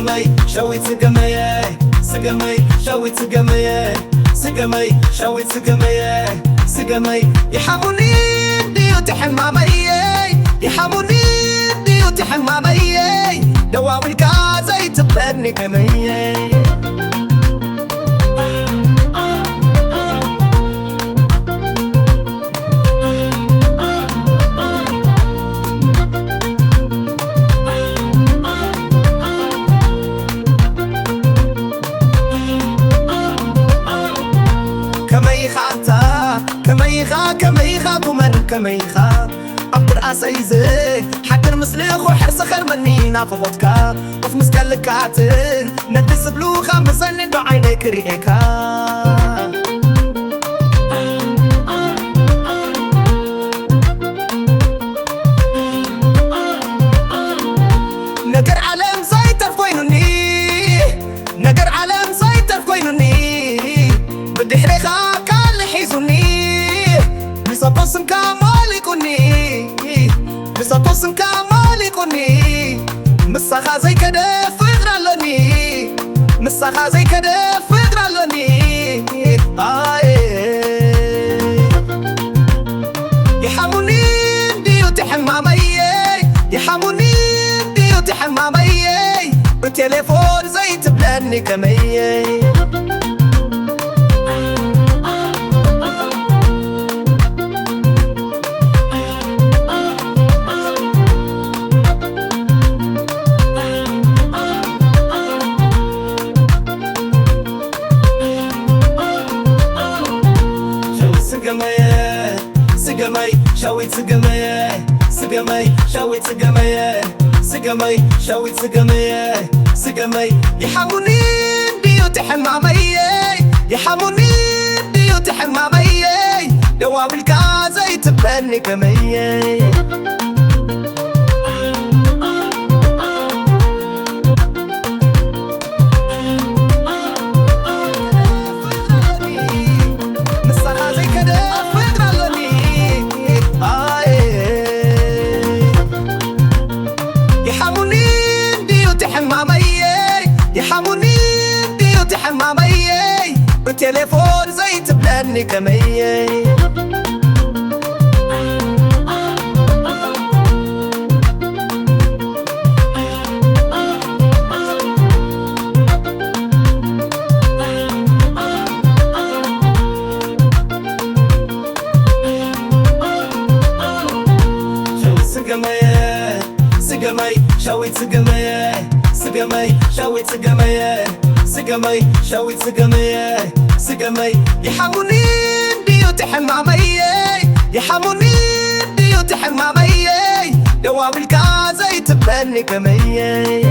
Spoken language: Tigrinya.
ስገመይ ሸዊት ስገመየ፣ ስገመይ ሸዊት ስገመየ፣ ስገመይ ሸዊት ስገመየ፣ ስገመይ ይሓሙኒ እንድዩ ትሕማመየይ፣ ይሓሙኒ እንድዩ ትሕማመየይ፣ ደዋዊልካ ዘይትብለኒ ከመየይ። ከመይኻ ኣንታ፣ ከመይኻ፣ ከመይኻ ጉመር፣ ከመይኻ ኣብ ትርኣሰይ ዝሓድር ምስልኹ ሕርሲ ኸርመኒ ናፍቖትካ። ኮፍ ምስ ከልካትን ነቲ ዝብሉኻ ምሰኒ ዶ ዓይነይ ክርእየካ። ነገር ዓለም ዘይተርፍ ኮይኑኒ፣ ነገር ዓለም ዘይተርፍ ኮይኑኒ፣ ብድሕሬኻ ካልእ ሒዙኒ፣ ብጸቦ ስምካ ሞሊቁኒ፣ ብጸቦ ስምካ ሞሊቁኒ፣ ምሳኻ ዘይከደ ፍቕሪ ኣሎኒ፣ ምሳኻ ዘይከደ ፍቕሪ ኣሎኒ። ኣየ ይሓሙኒ እንድዩ ትሕማመየይ፣ ይሓሙኒ እንድዩ ትሕማመየይ፣ ብቴሌፎን ዘይትብለኒ ከመየይ። ስገመየ፣ ስገመይ ሸዊት ስገመየ፣ ስገመይ ሸዊት ስገመየ፣ ስገመይ ሸዊት ስገመየ፣ ስገመይ ይሓሙኒ እንድዩ ትሕማመየይ፣ ይሓሙኒ እንድዩ ትሕማመየይ፣ ደዋዊልካ ዘይትብለኒ ከመየይ። ምሳኻ ዘይከደ ፍቕሪ ኣሎኒ። ኣየ። ይሓሙኒ እንድዩ ትሕማመየይ፣ ይሓሙኒ እንድዩ ትሕማመየይ፣ ብቴሌፎን ዘይትብለኒ ከመየይ። ስገመየ፣ ስገመይ ሸዊት ስገመየ፣ ስገመይ ሸዊት ስገመየ፣ ስገመይ ሸዊት ስገመየ፣ ስገመይ ይሓሙኒ እንድዩ ትሕማመየይ፣ ይሓሙኒ እንድዩ ትሕማመየይ፣ ደዋዊልካ ዘይትብለኒ ከመየይ።